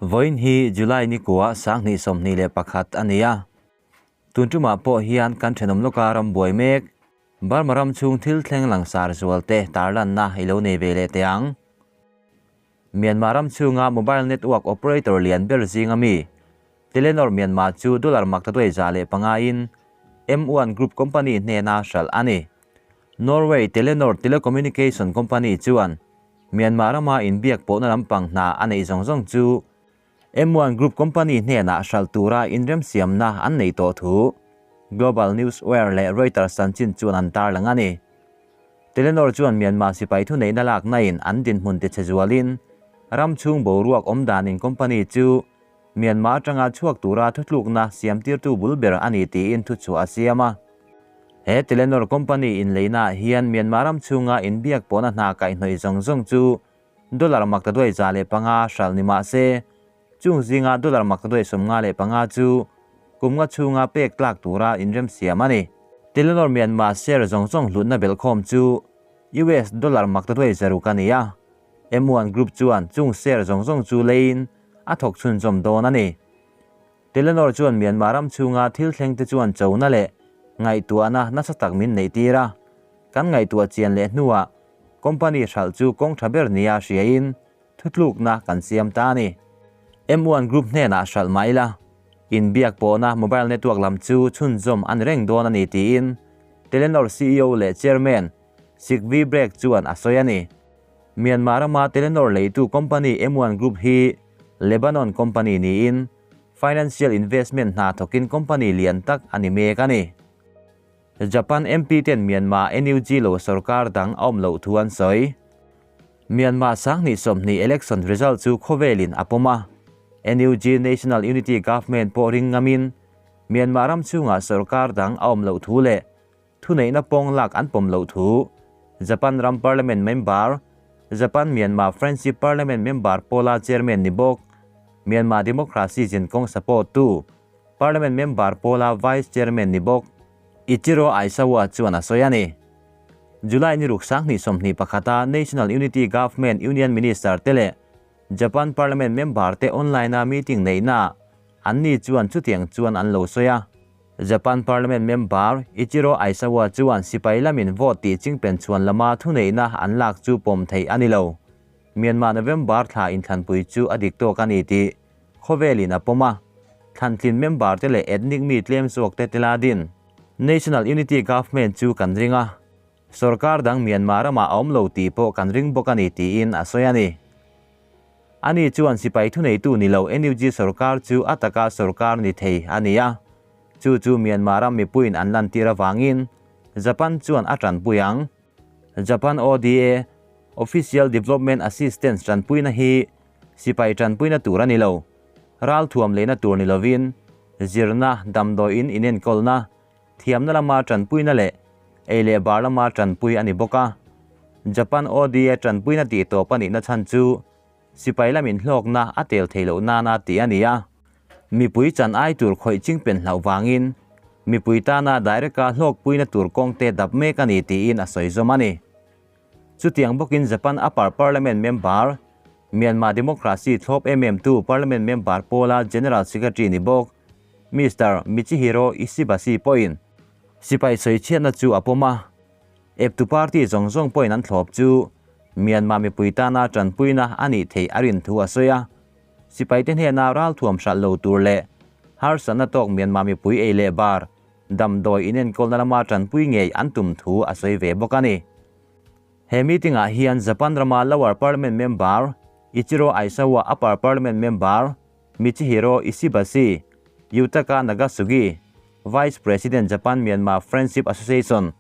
Vawiin hi July ni kua 2021 a ni a. Tun tumah pawh hian kan thenawm lawka ram buai mek, Burma ram chhung thil thleng langsar zual te tarlanna i lo nei ve leh teh ang. Myanmar ram chhunga mobile network operator lian ber zinga mi, Telenor Myanmar chu dollar 1,500 in M1 Group company hnena hralh a ni. Norway Telenor telecommunication company chuan Myanmar rama inbiak pawhna lampang hna a neih zawng zawng chu M1 Group company hnenah hralh tura inremsiamna an nei tawh thu Global News Wire leh Reuters chanchin chuan an tarlang a ni. Telenor chuan Myanmar sipai thuneihna laknain an dinhmun tichhe zualin ram chhung boruak awm danin company chu Myanmar atanga chhuak tura thutlukna siamtirtu bul ber a ni tiin thuchhuah a siam a. He Telenor company inleinaah hian Myanmar ram chhunga inbiak pawhna hna kaihhnawih zawng zawng chu dollar 1,500 hralh ni mah se, chung zinga dollar 1,095 chu kum nga chhunga pek tlak tura inremsiam a ni. Telenor Myanmar share zawng zawng hlutna belhkhawm chu US dollar 600,000 a ni a, M1 Group chuan chung share zawng zawng chu leiin a thawk chhunzawm dawn a ni. Telenor chuan Myanmar ram chhunga thil thleng te chuan chona leh ngaihtuahna nasa tak min neih tir a, kan ngaihtuah chian leh hnuah company hralh chu kawng tha ber nia hriain thutlukna kan siam ta a ni. M1 Group hnenah hralh mah ila, inbiak pawhna mobile network lam chu chhunzawm a ni reng dawn a ni tiin Telenor ceo leh chairman Sigve Brek chuan a sawi a ni. Myanmar rama Telenor leitu company M1 Group hi Lebanon company niin financial investment hna thawkin company lian tak a ni mek a ni. Japan MP ten Myanmar NUG lo sorkar dang a awm loh thu an sawi. Myanmar 2020 election result chu khawvelin a pawm a, NUG National Unity Government pawh ring ngamin Myanmar ram chhungah sorkar dang a awm loh thu leh Thuneihna pawng lak an pawm loh thu Japan ram Parliament member, Japan-Myanmar Friendship Parliament member pawla chairman ni bawk, Myanmar democracy zinkawng support tu Parliament member pawla vice chairman ni bawk Ichiro Aisawa chuan a sawi a ni. July ni ruk 2021 a National Unity Government Union Minister te leh Japan Parliament member te online a meeting neihnaah anni chuan chutiang chuan an lo sawi a. Japan Parliament member Ichiro Aisawa chuan sipai lamin vote tih chingpen chhuan lama thuneihna an lak chu pawm theih a ni lo. Myanmar November thla inthlanpui chu a dik tawk a ni tih khawvelin a pawm a, thlantlin member te leh ethnic mi tlem zawk te tela din National Unity Government chu kan ring a, sorkar dang Myanmar ramah a awm lo tih pawh kan ring bawk a ni tiin a sawi a ni. Ani chuan sipai thuneitu ni lo NUG sorkar chu a taka sorkar ni thei a ni a, chu chu Myanmar ram mipuiin an lantir avangin Japan chuan a tanpui ang. Japan ODA, Official Development Assistance, tanpuina hi sipai tanpuina tur a ni lo, ralthuam leina tur ni lovin zirna, damdawiin inenkawlna, Thiamna lama tanpuina leh ei leh bar lama tanpui a ni bawk a. Japan ODA tanpuina tih tawp a nihna chhan chu sipai lamin hlawkna a tel thei loh nana tih a ni a. Mipui chan ai tur khawih chingpen hlauh vangin mipui tana direct-a hlawkpuina tur kawng te dap mek a ni tiin a sawi zawm a ni. Chutiang bawkin Japan Upper Parliament member, Myanmar Democracy thlawp em em tu Parliament member pawla General Secretary ni bawk, Mister Michihiro Ishibashi pawhin sipai sawichhiatna chu a pawm a, eptu party zawng zawng pawhin an thlawp chu Myanmar mipui tana tanpuina a nih theih a rin thu a sawi a. Sipaite hnena ralthuam hralh lo tur leh harsatna tawk Myanmar mipui ei leh bar damdawi inenkawlna lama tanpui ngei an tum thu a sawi ve bawk a ni. He meeting-ah hian Japan rama Lower Parliament member Ichiro Aisawa, Upper Parliament member Michihiro Ishibashi, Yutaka Nagasugi, Vice President Japan-Myanmar Friendship Association,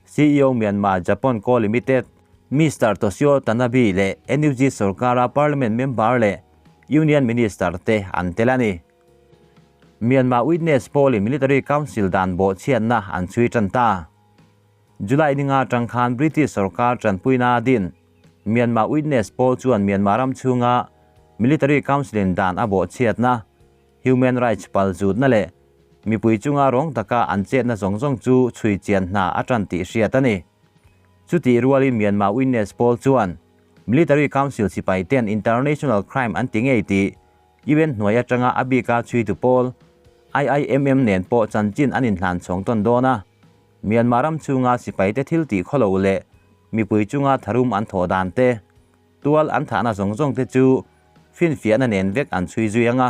CEO Myanmar Japon Co Limited, Mister Toshio Tanabe leh NUG sorkara Parliament member leh Union Minister te an tel a ni. Myanmar Witness pawlin Military Council dan bawhchhiatna an chhui tan ta. July ninga atang khan British sorkar tanpuina a din. Myanmar Witness pawl chuan Myanmar ram chhunga Military Council-in dan a bawhchhiatna, human rights palzutna leh mipui chunga rawng taka an chetna zawng zawng chu chhui chian hna a tan tih hriat a ni. Chutih rualin Myanmar Witness pawl chuan Military Council sipaiten international crime an ti ngei tih UN hnuai atanga a bika chhuitu pawl IIMM nen pawh chanchin an inhlan chhawng tawn dawn a. Myanmar ram chhunga sipaite thil tih khawlo leh mipui chunga tharum an thawh dan te, tual an thahna zawng zawng te chu finfiahna nen vek an chhui zui ang a.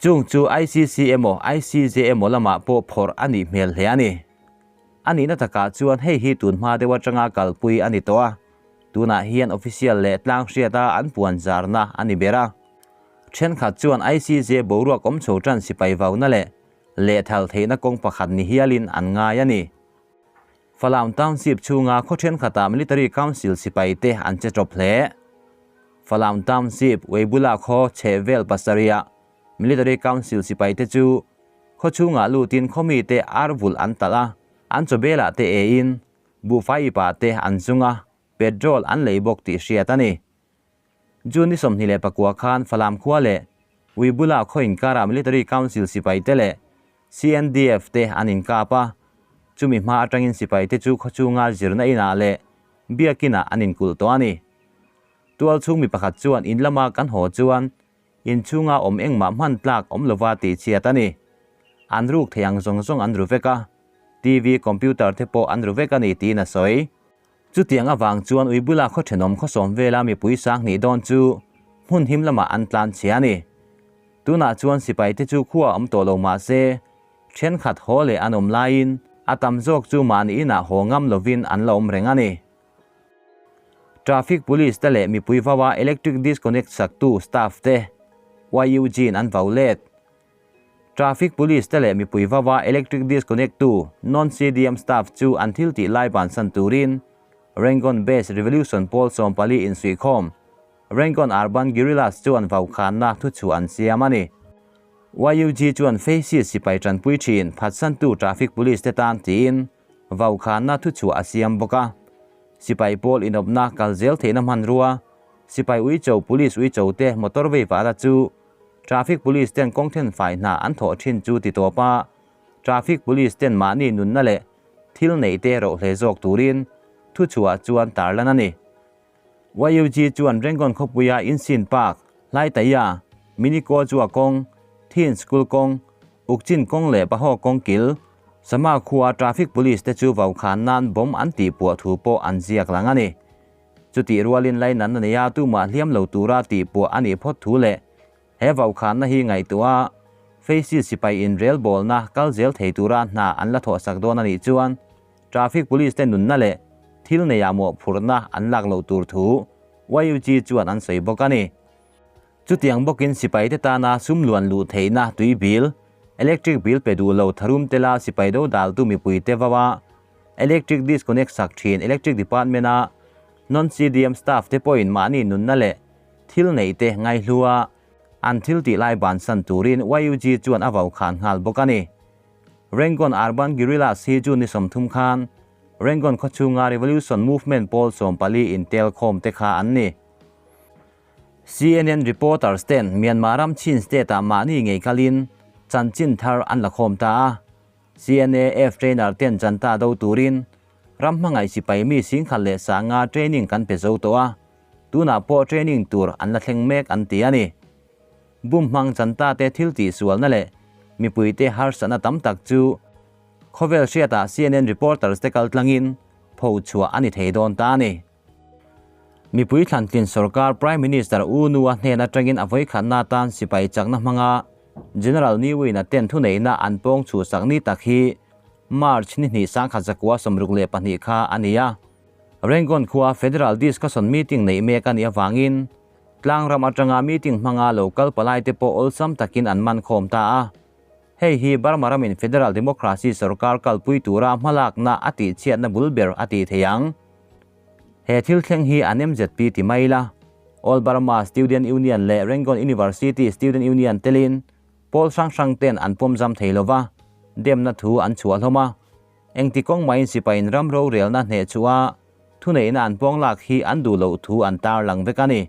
Chung chu ICC emaw ICJ emaw lamah pawh phawrh a nih hmel hle a ni. A nihna takah chuan hei hi tun hma deuh atanga kalpui a ni tawh a, tunah hian official leh tlang hriata an puan zarna a ni ber a. Thenkhat chuan ICJ boruak awm chho tan sipai vauna leh lehthal theihna kawng pakhat ni hialin an ngai a ni. Falam Township chhunga khaw thenkhatah Military Council sipaite an che tawp hle. Falam Township, Weibula khaw chhehvel pasarihah Military Council sipaite chu khaw chhungah lutin khaw mite ar vulh an talh a, an chawbelah te eiin buhfai ipah te an zung a, petrol an lei bawk tih hriat a ni. June ni 29 khan Falam khua leh Weibula khaw inkarah Military Council sipaite leh CNDF te an inkap a, chumi hma atangin sipaite chu khaw chhunga zirna inah leh biakinah an inkulh tawh a ni. Tualchhung mi pakhat chuan in lama kan haw chuan inchhunga awm engmah hman tlak awm lova tih chhiat a ni. An ruk thei ang zawng zawng an ru vek a, TV, computer te pawh an ru vek a ni tiin a sawi. Chutiang avang chuan ui bula khaw thenawm khawsawm vela mipui sanghnih dawn chu hmun him lamah an tlan chhia a ni. Tunah chuan sipaite chu khua awm tawh lo mah se, thenkhat haw leh an awm laiin a tam zawk chu mahni inah haw ngam lovin an la awm reng a ni. Traffic Police te leh mipui vaua electric disconnect saktu staff te YUG-in an vau let. Traffic Police te leh mipui vaua electric disconnect tu non-CDM staff chu an thil tih lai bansan turin Rangoon based Revolution pawl 14 insuihkhawm Rangoon Urban Guerrillas chuan vaukhanna thuchhuah an siam a ni. YUG chuan Fascist sipai tanpui thin phatsantu Traffic Police te tan tiin vaukhanna thuchhuah a siam bawk a. Sipai pawl inawpna kal zel theihna hmanrua, sipai uicho, police uicho te motor vei vahna chu Traffic Police ten kawng then fai hna an thawh thin chu ti tawp a, Traffic Police ten mahni nunna leh thil neih te roh hle zawk turin thuchhuah chuan tarlan a ni. YUG chuan Rangoon khawpuia Insin Park, Hlaitaiya, Mini Kawchua kawng, Thin School kawng, Ukchin kawng leh Pahaw kawng kil, Sama khua Traffic Police te chu vaukhan nan bomb an tih puah thu pawh an ziak lang a ni. Chutih rualin lainatna neia tumah hliam lo tura tih puah a nih phawt thu leh he vaukhanna hi ngaihtuah a, Feisi sipai in relbawlna kal zel thei tura hna an la thawhsak dawn a nih chuan Traffic Police te nunna leh thil neiah mawhphurhna an lak loh tur thu YUG chuan an sawi bawk a ni. Chutiang bawkin sipaite tana sum luan luh theihna tui bill, electric bill pe duh lo tharum tela sipai do daltu mipuite vaua electric disconnect sak thin electric department-a non-CDM staff te pawhin mahni nunna leh thil neihte ngaihlua an thil tih lai bansan turin YUG chuan a vaukhan nghal bawk a ni. Rangoon Urban Guerrillas hi June ni 30 khan Rangoon khawchhunga Revolution Movement pawl 14 intel khawm te kha an ni. CNN reporters ten Myanmar ram Chin state-ah mahni ngei kalin chanchin thar an la khawm ta a. CNAF trainer ten chanta do turin ram hmangaih sipai mi singkhat leh sanga training kan pe zo tawh a, tunah pawh training tur an la thleng mek an ti a ni. Bum hmang chanta te thil tihsualna leh mipuite harsatna tam tak chu khawvel hriatah CNN reporters te kaltlangin phochhuah a ni thei dawn ta a ni. Mipui thlantlin sorkar Prime Minister U Nu-a hnen atangin a vawikhatna atan sipai chakna hmanga General Ni Win-a ten thuneihna an pawng chhuhsak ni tak hi March ni hnih 1962 kha a ni a. Rangoon khua Federal Discussion Meeting neih mek a nih avangin tlangram atanga meeting hmanga lo kal palaite pawh awlsam takin an man khawm ta a. Hei hi Burma ramin Federal Democracy sorkar kalpui tura hmalakna a tihchhiatna bul ber a ti thei ang. He thil thleng hi an MZP ti mai la, All Burma Student Union leh Rangoon University Student Union telin pawl hrang hrang ten an pawm zam thei lova, demna thu an chhuah hlawm a. Engti kawng maiin sipaiin ram rorelna hneh chhuah a, thuneihna an pawng lak hi an duh loh thu an tar lang vek a ni.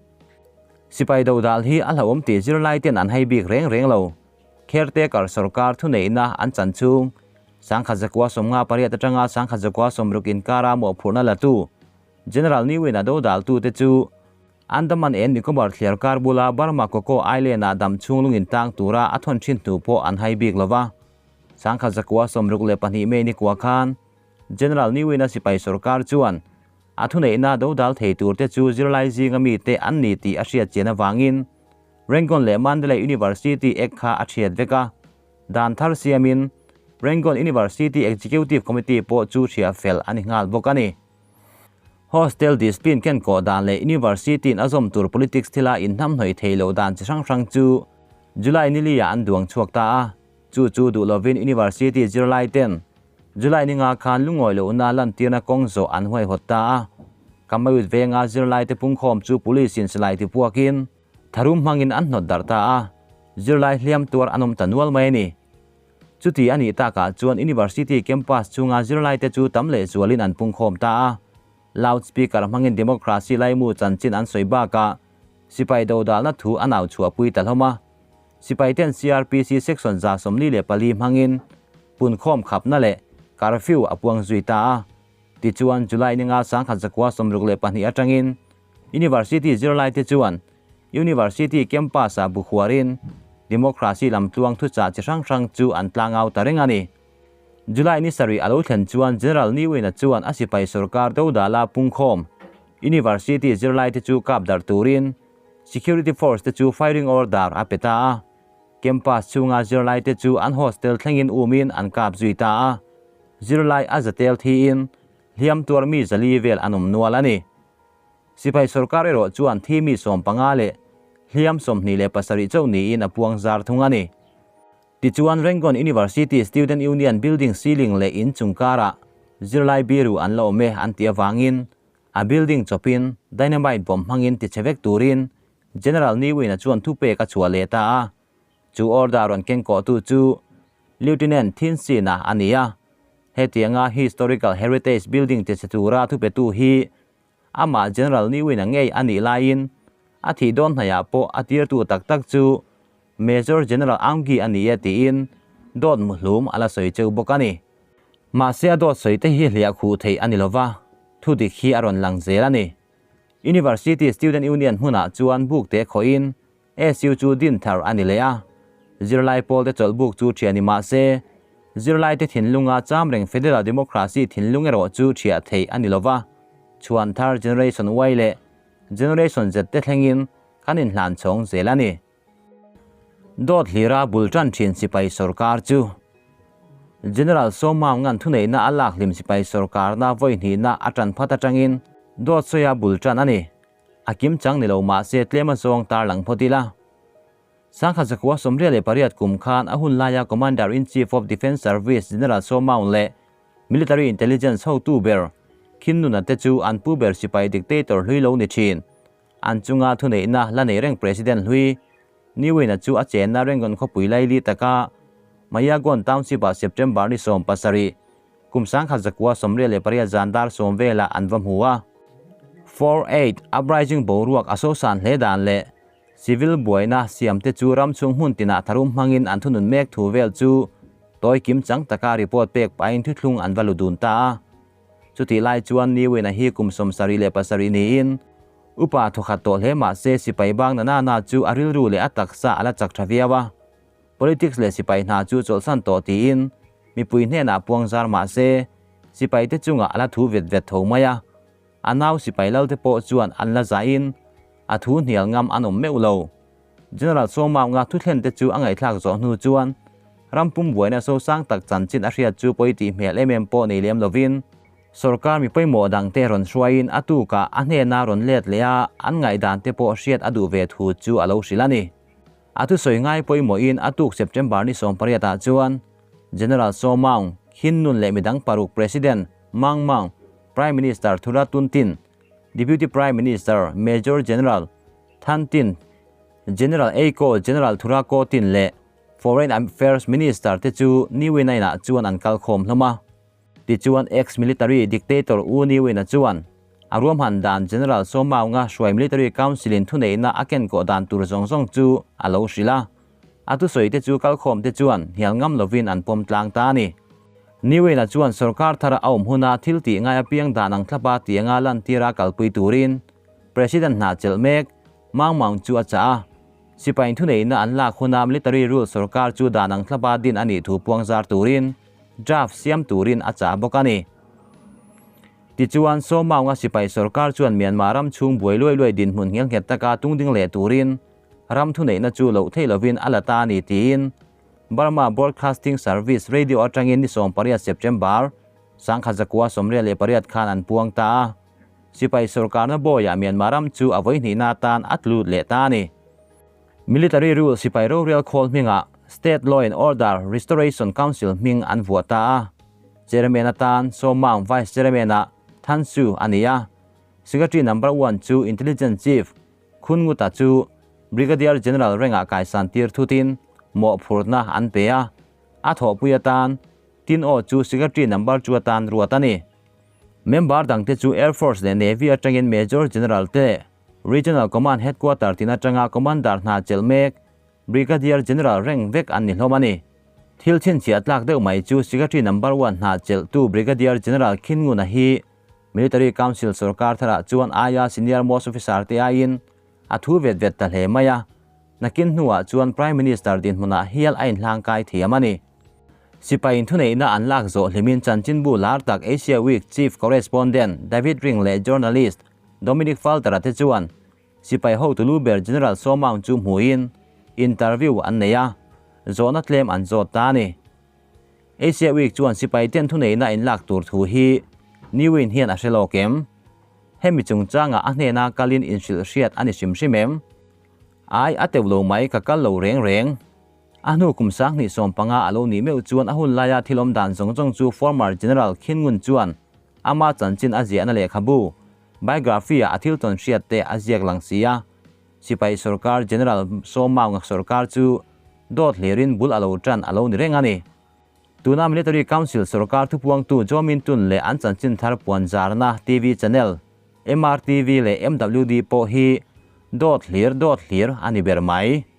Sipai dodal hi a hlauhawm tih zirlai ten an hai bik reng reng lo. Caretaker sorkar thuneihna an chan chhung 1958 atanga 1960 inkara mawhphurhna latu General Ni Win-a dodaltute chu Andaman and Nicobar thliar kar bula Burma Coco Island-ah dam chhung lungin tang tura a thawn thin hnu pawh an hai bik lo va. Sangkhat zakua 62 May nikua khan General Ne Win-a sipai sorkar chuan a thuneihna dodal thei turte chu zirlai zinga mite an ni tih a hriat chian avangin Rangoon leh Mandalay University Act kha a thiat vek a. Dan thar siamin Rangoon University Executive Committee pawh chu hriah fel a ni nghal bawk a ni. Hostel discipline ken kawh dan leh University-in a zawm tur politics thila inhnamhnawih theih loh dan chi hrang hrang chu July nili-ah an duang chhuak ta a. Chu chu duh lovin University zirlai ten July ninga khan lungawi lohna lantirna kawng zawh an huaihawt ta a. Kamayut venga zirlai te pungkhawm chu police in silai tipuakin tharum hmangin an hnawt darh ta a, zirlai hliam tuar an awm ta nual mai a ni. Chuti a nih takah chuan University campus chhunga zirlai te chu tam leh zualin an pungkhawm ta a. Loud speaker hmangin democracy laimu chanchin an sawi bakah sipai dodalna thu a nau chhuahpui ta hlawm a. Sipai ten CRPC section 144 hmangin punkhawm khapna leh curfew a puang zui ta a. Tichuan July ninga 1962 atangin University zirlai te chuan University campus ah bukhuarin democracy lamtluang thuchah chi hrang hrang chu an tlangau ta reng a ni. July ni sarih a lo thlen chuan General Ne Win-a chuan a sipai sorkar dodala pungkhawm University zirlai te chu kap darh turin Security force te chu firing order a pe ta a. Campus chhunga zirlai te chu an hostel thlengin umin an kap zui ta a. Zirlai a zatel thiin hliam tuar mi zali vel an awm nual a ni. Sipai sorkar erawh chuan thi mi 15 leh hliam 27 chauh niin a puang zar thung a ni. Tichuan Rangoon University Student Union building ceiling leh in chung karah zirlai biru an la awm e an tih avangin a building chawpin dynamite bomb hmangin tichhe vek turin General Ne Win-a chuan thupek a chhuah leh ta a. Chu order rawn keng kawhtu chu Lieutenant Thin Sin-a a ni a. Hetianga historical heritage building tichhe tura thupetu hi amah General Ne Win-a ngei a nih laiin a thih dawn hnaihah pawh a tirtu tak tak chu Major General Aung Gyi a ni e tiin dawt muhlum a la sawi cheu bawk a ni. Mahse a dawt sawi te hi hliah khuh theih a ni lova, thu dik hi a rawn lang zel a ni. University Student Union hmunah chuan buk te khawhin SU chu din thar a ni leh a. Zirlai pawl te chawlh buk chu thiah ni mah se, zirlai te thinlunga cham reng Federal Democracy thinlung erawh chu thiah theih a ni lova, chhuan thar Generation Y leh Generation Z te thlengin kan inhlan chhawng zel a ni. Dawt hlira bul tan thin sipai sorkar chu General Saw Maung an thuneihna a lak hlim sipai sorkarna vawi hnihna a tan phat atangin dawt sawia bul tan a ni. A kim chang ni lo mah se tlem a zawng tar lang phawt ila. 1988 kum khan a hun laia Commander-in-Chief of Defence Service General Saw Maung leh Military Intelligence hotu ber Khin Nuna te chu an pu ber sipai dictator hlui lo ni thin. An chunga thuneihna la nei reng President hlui Ne Win-a chu a chenna Rangoon khawpui laili taka Mayagon Township-ah September ni 17, kum 1988 zan dar 10 velah an va hmu a. 48 Uprising boruak a sosan hle dan leh civil buaina siamte chu ram chhung hmun tinah tharum hmangin an thunun mek thu vel chu tawi kim chang taka report pek pahin thuthlung an va lu dun ta a. Chutih lai chuan Ne Win-a hi kum 77 niin upa thawkhat tawh hle mah se sipai bang na na na chu a rilru leh a taksa a la chak tha viau a. Politics leh sipai hna chu chawlhsan tawh tiin mipui hnenah puang zar mah se sipai te chungah a la thu vet vet tho mai a. A nau sipai lal te pawh chuan an la zahin a thu hnial ngam an awm meuh lo. General Saw Maunga thuthlen te chu a ngaihthlak zawh hnu chuan ram pum buaina sosang tak chanchin a hriat chu pawi tih hmel em em pawh nei lem lovin sorkar mi pawimawh dang te rawn hruaiin a tukah a hnena rawn let leh a, an ngaihdan te pawh hriat a duh ve thu chu a lo hrilh a ni. A thusawi ngai pawimawhin a tuk September ni 18 ah chuan General Saw Maung, Khin Nun leh midang paruk President Maung Maung, Prime Minister Thura Tun Tin, Deputy Prime Minister Major General Than Tin, General Eiko General Thura Ko Tin leh Foreign Affairs Minister te chu Ne Win a inah chuan an kal khawm hlawm a. Tichuan ex-military dictator U Ne Win-a chuan a ruamhan dan General Saw Maung-a hruai Military Council-in thuneihna a kenkawh dan tur zawng zawng chu a lo hrilh a. A thusawi te chu kalkhawm te chuan hnial ngam lovin an pawm tlang ta a ni. Ne Win-a chuan sorkar thar a awm huna thil tih ngai apiang dan ang thlapa tianga lantira kalpui turin President hna chelh mek Maung Maung chu a chah a. Sipai thuneihna an lak huna military rule sorkar chu dan ang thlapa din a nih thu puang zar turin draft siam turin a chah bawk a ni. Tichuan, Saw Maunga sipai sorkar chuan Myanmar ram chhung buai luai luai dinhmun nghelnghet taka tungding leh turin ram thuneihna chu loh theih lovin a la ta a ni tiin Burma Broadcasting Service radio atangin ni 18 September, 1998 khan an puang ta a. Sipai sorkarna bawiah Myanmar ram chu a vawihnihna atan a tlut leh ta a ni. Military rule sipai rorel khawl hmingah State Law and Order Restoration Council hming an vuah ta a. Chairman atan Saw Maung Vice Chairman-ah Than Suu a ni a. Secretary Number One chu Intelligence Chief Khun Nguta chu Brigadier General rengah kaisan tir thutin mawhphurhna an pe a. A thawhpui atan Tin Aw chu Secretary Number Two atan ruat a ni. Member dangte chu Air Force leh Navy atangin Major General te, Regional Command Headquarter tin atanga Commander hna chelh mek Brigadier General reng vek an ni hlawm a ni. Thil chhinchhiah tlak deuh mai chu Secretary Number One hna chelhtu Brigadier General Khin Nguna hi Military Council sorkar tharah chuan aia Senior Most Officer te aiin a thu vet vet ta hle mai a, nakin hnuah chuan Prime Minister dinhmunah hial a inhlangkai thiam a ni. Sipai thuneihna an lak zawh hlimin chanchinbu lar tak Asia Week Chief Correspondent David Ring leh Journalist Dominic Falter-a te chuan sipai hotu lu ber General Saw Maung chu hmuhin interview an nei a, zawhna tlem an zawt ta a ni. Asia Week chuan sipai ten thuneihna in lak tur thu hi Newin hian a hre lawk em? Hemi chungchangah a hnena kalin inhrilh hriat a ni hrim hrim em? Ai, a teuh lo mai, ka kal lo reng reng. A hnu kum 2015 a lo nih meuh chuan a hun laia thil awm dan zawng zawng chu former General Khin Ngunt chuan ama chanchin a ziahna lehkhabu, biography-ah a thil tawn hriat te a ziak lang si a. Sipai sorkar General Saw Maung sorkar chu dawt hlirin bul a lo tan a lo ni reng a ni. Tuna Military Council sorkar thupuangtu Zaw Min Tun leh an chanchin thar puan zarna TV channel MRTV leh MWD pawh hi dawt hlir dawt hlir a ni ber mai.